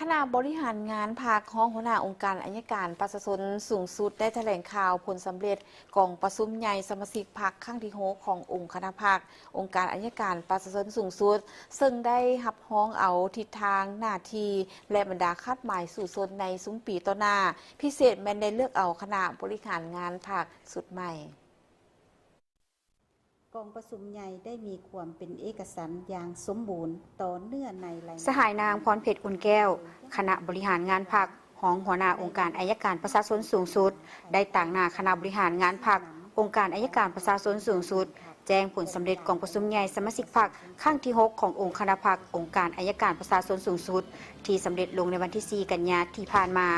ຄະນະບໍລິຫານງານພັກ ຮອງຫົວໜ້າອົງການອັຍການປະຊາຊົນສູງສຸດ ໄດ້ຖະແຫຼງຂ່າວຜົນສຳເລັດກອງປະຊຸມໃຫຍ່ສະມາຊິກພັກຄັ້ງທີຫົກຂອງອົງຄະນະພັກ ອົງການອັຍການປະຊາຊົນສູງສຸດ ເຊິ່ງໄດ້ຮັບຮອງເອົາທິດທາງ, ໜ້າທີ່ ແລະ ບັນດາຄາດໝາຍສູ້ຊົນໃນຊຸມປີຕໍ່ໜ້າ, ພິເສດແມ່ນໄດ້ເລືອກເອົາຄະນະບໍລິຫານງານພັກຊຸດໃໝ່. ກອງປະຊຸມໃຫຍ່ໄດ້ມີຄວາມເປັນເອກະສັນຢ່າງສົມບູນຕໍ່ເນື້ອໃນລາຍງານ. ສະຫາຍນາງ ພອນເພັດ ອຸ່ນແກ້ວ, ຄະນະບໍລິຫານງານພັກ, ຮອງຫົວໜ້າອົງການອັຍການປະຊາຊົນສູງສຸດ ໄດ້ຕາງໜ້າຄະນະບໍລິຫານງານພັກ, ອົງການອັຍການປະຊາຊົນສູງສຸດ ແຈ້ງຜົນສຳເລັດກອງປະຊຸມໃຫຍ່ສະມາຊິກພັກຄັ້ງທີຫົກຂອງອົງຄະນະພັກ ອົງການອັຍການປະຊາຊົນສູງສຸດ ທີ່ສຳເລັດລົງໃນວັນທີສີ່ ກັນຍາທີ່ຜ່ານມາ,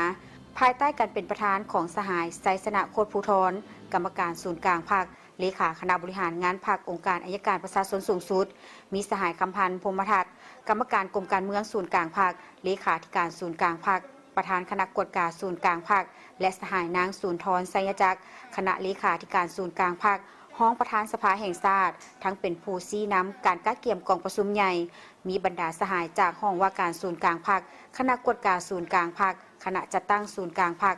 ພາຍໃຕ້ການເປັນປະທານຂອງສະຫາຍ ໄຊຊະນະ ໂຄດພູທອນ, ກຳມະການສູນກາງພັກ, ເລຂາຄະນະບໍລິຫານງານພັກອົງການອັຍການປະຊາຊົນສູງສຸດ, ມີສະຫາຍ ຄຳພັນ ພົມມະທັດ, ກຳມະການກົມການເມືອງສູນກາງພັກ, ເລຂາທິການສູນກາງພັກ, ປະທານຄະນະກວດກາສູນກາງພັກ ແລະ ສະຫາຍນາງ ສູນທອນ ໄຊຍະຈັກ, ຄະນະເລຂາທິການສູນກາງພັກ, ຮອງປະທານສະພາແຫ່ງຊາດ, ທັງເປັນຜູ້ຊີ້ນຳການກະກຽມກອງປະຊຸມໃຫຍ່, ມີບັນດາສະຫາຍຈາກຫ້ອງວ່າການສູນກາງພັກ, ຄະນະກວດກາສູນກາງພັກ, ຄະນະຈັດຕັ້ງສູນກາງພັກ,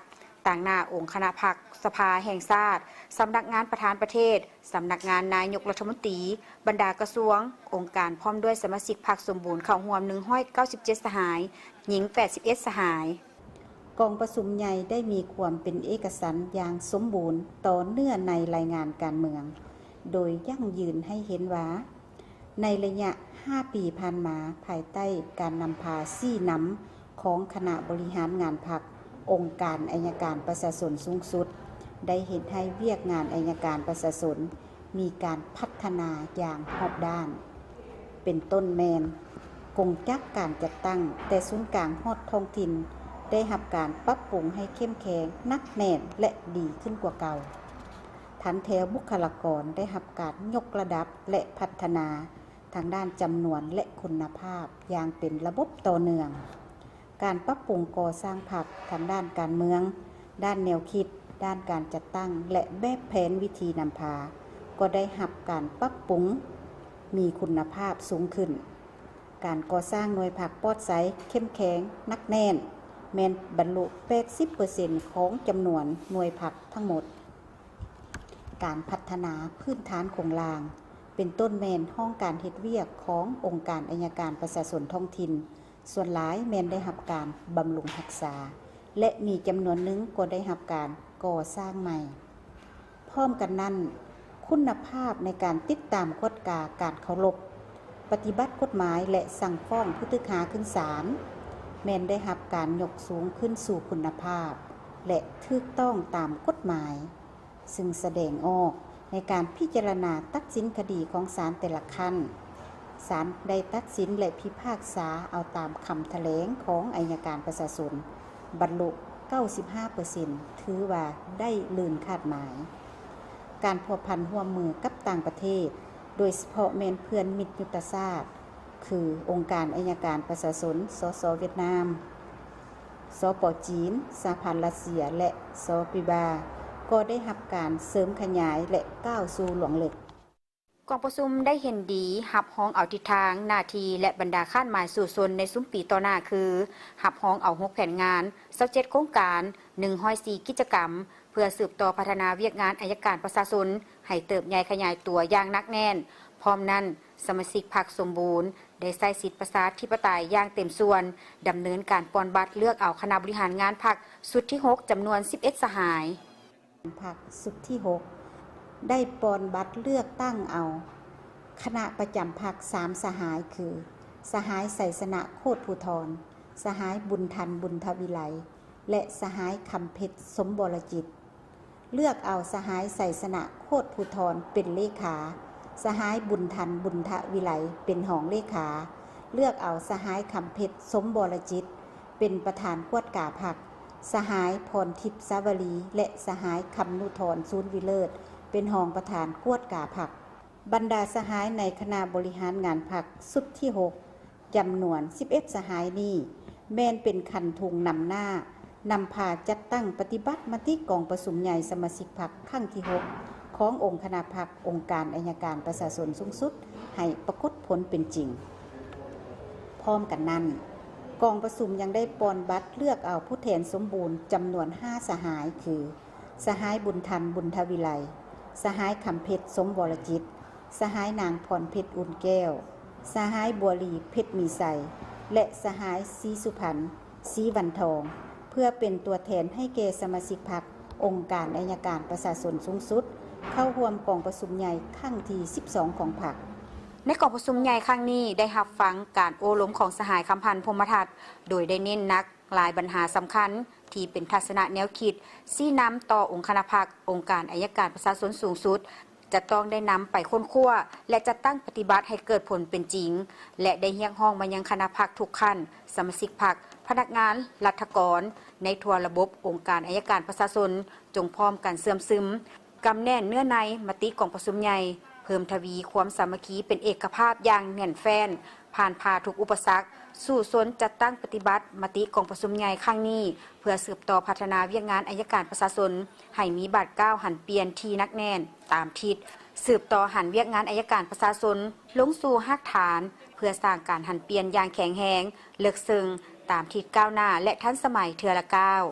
ຕາງໜ້າອົງຄະນະພັກ, ສະພາແຫ່ງຊາດ, ສຳນັກງານປະທານປະເທດ, ສຳນັກງານນາຍົກລັດຖະມົນຕີ, ບັນດາກະຊວງ, ອົງການ ພ້ອມດ້ວຍສະມາຊິກພັກສົມບູນເຂົ້າຮ່ວມໜຶ່ງຮ້ອຍເກົ້າສິບເຈັດສະຫາຍ, ຍິງແປດສິບເອັດສະຫາຍ. ກອງປະຊຸມໃຫຍ່ໄດ້ມີຄວາມເປັນເອກະສັນຢ່າງສົມບູນຕໍ່ເນື້ອໃນລາຍງານການເມືອງ, ໂດຍຢັ້ງຢືນໃຫ້ເຫັນວ່າ ໃນໄລຍະຫ້າປີຜ່ານມາ, ພາຍໃຕ້ການນຳພາຊີ້ນຳຂອງຄະນະບໍລິຫານງານພັກ, ອົງການອັຍການປະຊາຊົນສູງສຸດ ໄດ້ເຮັດໃຫ້ວຽກງານອັຍການປະຊາຊົນມີການພັດທະນາຢ່າງຮອບດ້ານ, ເປັນຕົ້ນແມ່ນກົງຈັກການຈັດຕັ້ງແຕ່ສູນກາງຮອດທ້ອງຖິ່ນ ໄດ້ຮັບການປັບປຸງໃຫ້ເຂັ້ມແຂງ, ໜັກແໜ້ນ ແລະ ດີຂຶ້ນກວ່າເກົ່າ. ຖັນແຖວບຸກຄະລາກອນໄດ້ຮັບການຍົກລະດັບ ແລະ ພັດທະນາທາງດ້ານຈຳນວນ ແລະ ຄຸນນະພາບຢ່າງເປັນລະບົບຕໍ່ເນື່ອງ. ການປັບປຸງກໍ່ສ້າງພັກທາງດ້ານການເມືອງ, ດ້ານແນວຄິດ, ດ້ານການຈັດຕັ້ງ ແລະ ແບບແຜນວິທີນຳພາ ກໍໄດ້ຮັບການປັບປຸງມີຄຸນນະພາບສູງຂຶ້ນ. ການກໍ່ສ້າງໜ່ວຍພັກປອດໃສ, ເຂັ້ມແຂງ, ໜັກແໜ້ນ ແມ່ນບັນລຸແປດສິບເປີເຊັນຂອງຈຳນວນໜ່ວຍພັກທັງໝົດ. ການພັດທະນາພື້ນຖານໂຄງລ່າງ, ເປັນຕົ້ນແມ່ນຫ້ອງການເຮັດວຽກຂອງອົງການອັຍການປະຊາຊົນທ້ອງຖິ່ນ, ສ່ວນຫຼາຍແມ່ນໄດ້ຮັບການບຳລຸງຮັກສາ ແລະ ມີຈຳນວນໜຶ່ງກໍໄດ້ຮັບການກໍ່ສ້າງໃໝ່. ພ້ອມກັນນັ້ນ, ຄຸນນະພາບໃນການຕິດຕາມກວດກາການເຄົາລົບປະຕິບັດກົດໝາຍ ແລະ ສັ່ງຟ້ອງຜູ້ຖືກຫາຂຶ້ນສານ ແມ່ນໄດ້ຮັບການຍົກສູງຂຶ້ນສູ່ຄຸນນະພາບ ແລະ ຖືກຕ້ອງຕາມກົດໝາຍ, ຊຶ່ງສະແດງອອກໃນການພິຈາລະນາຕັດສິນຄະດີຂອງສານແຕ່ລະຂັ້ນ. ສານໄດ້ຕັດສິນ ແລະ ພິພາກສາເອົາຕາມຄຳຖະແຫຼງຂອງອັຍການປະຊາຊົນ ບັນລຸເກົ້າສິບຫ້າເປີເຊັນ ຖືວ່າໄດ້ລື່ນຄາດໝາຍ. ການພົວພັນຮ່ວມມືກັບຕ່າງປະເທດ, ໂດຍສະເພາະແມ່ນເພື່ອນມິດຍຸດທະສາດ ຄື ອົງການອັຍການປະຊາຊົນ ສສ ຫວຽດນາມ, ສປ ຈີນ, ສະຫະພັນຣັດເຊຍ ແລະ ສ ຄິວບາ ກໍໄດ້ຮັບການເສີມຂະຫຍາຍ ແລະ ກ້າວສູ່ລວງເລິກ. ກອງປະຊຸມໄດ້ເຫັນດີຮັບຮອງເອົາທິດທາງ, ໜ້າທີ່ ແລະ ບັນດາຄາດໝາຍສູ້ຊົນໃນຊຸມປີຕໍ່ໜ້າຄື ຮັບຮອງເອົາຫົກແຜນງານ, ຊາວເຈັດໂຄງການ, ໜຶ່ງຮ້ອຍສີ່ກິດຈະກຳ ເພື່ອສືບຕໍ່ພັດທະນາວຽກງານອັຍການປະຊາຊົນໃຫ້ເຕີບໃຫຍ່ຂະຫຍາຍຕົວຢ່າງໜັກແໜ້ນ. ພ້ອມນັ້ນ, ສະມາຊິກພັກສົມບູນໄດ້ໃຊ້ສິດປະຊາທິປະໄຕຢ່າງເຕັມສ່ວນ, ດຳເນີນການປ່ອນບັດເລືອກເອົາຄະນະບໍລິຫານງານພັກຊຸດທີຫົກ ຈຳນວນສິບເອັດສະຫາຍ. ພັກຊຸດທີຫົກ ໄດ້ປ່ອນບັດເລືອກຕັ້ງເອົາຄະນະປະຈຳພັກສາມສະຫາຍ ຄື ສະຫາຍ ໄຊຊະນະ ໂຄດພູທອນ, ສະຫາຍ ບຸນທັນ ບຸນທະວິໄລ ແລະ ສະຫາຍ ຄຳເພັດ ສົມວໍລະຈິດ. ເລືອກເອົາສະຫາຍ ໄຊຊະນະ ໂຄດພູທອນ ເປັນເລຂາ, ສະຫາຍ ບຸນທັນ ບຸນທະວິໄລ ເປັນຮອງເລຂາ, ເລືອກເອົາສະຫາຍ ຄຳເພັດ ສົມວໍລະຈິດ ເປັນປະທານກວດກາພັກ, ສະຫາຍ ພອນທິບ ສາວະລີ ແລະ ສະຫາຍ ຄຳນຸທອນ ສູນວິເລີດ ເປັນຮອງປະທານກວດກາພັກ. ບັນດາສະຫາຍໃນຄະນະບໍລິຫານງານພັກຊຸດທີຫົກ ຈຳນວນສິບເອັດສະຫາຍນີ້ ແມ່ນເປັນຄັນທຸງນຳໜ້າ ນຳພາຈັດຕັ້ງປະຕິບັດມະຕິກອງປະຊຸມໃຫຍ່ສະມາຊິກພັກຄັ້ງທີຫົກ ຂອງອົງຄະນະພັກ ອົງການໄອຍະການປະຊາຊົນສູງສຸດ ໃຫ້ປາກົດຜົນເປັນຈິງ. ພ້ອມກັນນັ້ນ, ກອງປະຊຸມຍັງໄດ້ປ່ອນບັດເລືອກເອົາຜູ້ແທນສົມບູນຈຳນວນຫ້າສະຫາຍ ຄື ສະຫາຍ ບຸນທັນ ບຸນທະວິໄລ, ສະຫາຍ ຄຳເພັດ ສົມວໍລະຈິດ, ສະຫາຍ ນາງ ພອນເພັດ ອຸ່ນແກ້ວ, ສະຫາຍ ບົວລີ ເພັດມີໄຊ ແລະ ສະຫາຍ ສີສຸພັນ ສີວັນທອງ ເພື່ອເປັນຕົວແທນໃຫ້ແກ່ສະມາຊິກພັກອົງການໄອຍະການປະຊາຊົນສູງສຸດ ເຂົ້າຮ່ວມກອງປະຊຸມໃຫຍ່ຄັ້ງທີສິບສອງຂອງພັກ. ໃນກອງປະຊຸມໃຫຍ່ຄັ້ງນີ້ ໄດ້ຮັບຟັງການໂອ້ລົມຂອງສະຫາຍ ຄຳພັນ ພົມມະທັດ ໂດຍໄດ້ເນັ້ນໜັກຫຼາຍບັນຫາສຳຄັນ ທີ່ເປັນທັດສະນະແນວຄິດ ຊີ້ນຳຕໍ່ອົງຄະນະພັກ ອົງການໄອຍະການປະຊາຊົນສູງສຸດ ຈະຕ້ອງໄດ້ນຳໄປຄົ້ນຄວ້າ ແລະ ຈັດຕັ້ງປະຕິບັດໃຫ້ເກີດຜົນເປັນຈິງ ແລະ ໄດ້ຮຽກຮ້ອງມາຍັງຄະນະພັກທຸກຂັ້ນ, ສະມາຊິກພັກ, ພະນັກງານ, ລັດຖະກອນ ໃນທົ່ວລະບົບອົງການໄອຍະການປະຊາຊົນ ຈົ່ງພ້ອມກັນເຊື່ອມຊຶມ ກຳແໜ້ນເນື້ອໃນມະຕິກອງປະຊຸມໃຫຍ່, ເພີ່ມທະວີຄວາມສາມັກຄີເປັນເອກະພາບຢ່າງແໜ້ນແຟ້ນ, ຜ່ານຜ່າທຸກອຸປະສັກ, ສູ້ຊົນຈັດຕັ້ງປະຕິບັດມະຕິກອງປະຊຸມໃຫຍ່ຄັ້ງນີ້ ເພື່ອສືບຕໍ່ພັດທະນາວຽກງານໄອຍະການປະຊາຊົນ ໃຫ້ມີບາດກ້າວຫັນປ່ຽນທີ່ໜັກແໜ້ນຕາມທິດ, ສືບຕໍ່ຫັນວຽກງານໄອຍະການປະຊາຊົນລົງສູ່ຮາກຖານ ເພື່ອສ້າງການຫັນປ່ຽນຢ່າງແຂງແຮງ, ເລິກເຊິ່ງ, ຕາມທິດກ້າວໜ້າ ແລະ ທັນສະໄໝເທື່ອລະກ້າວ.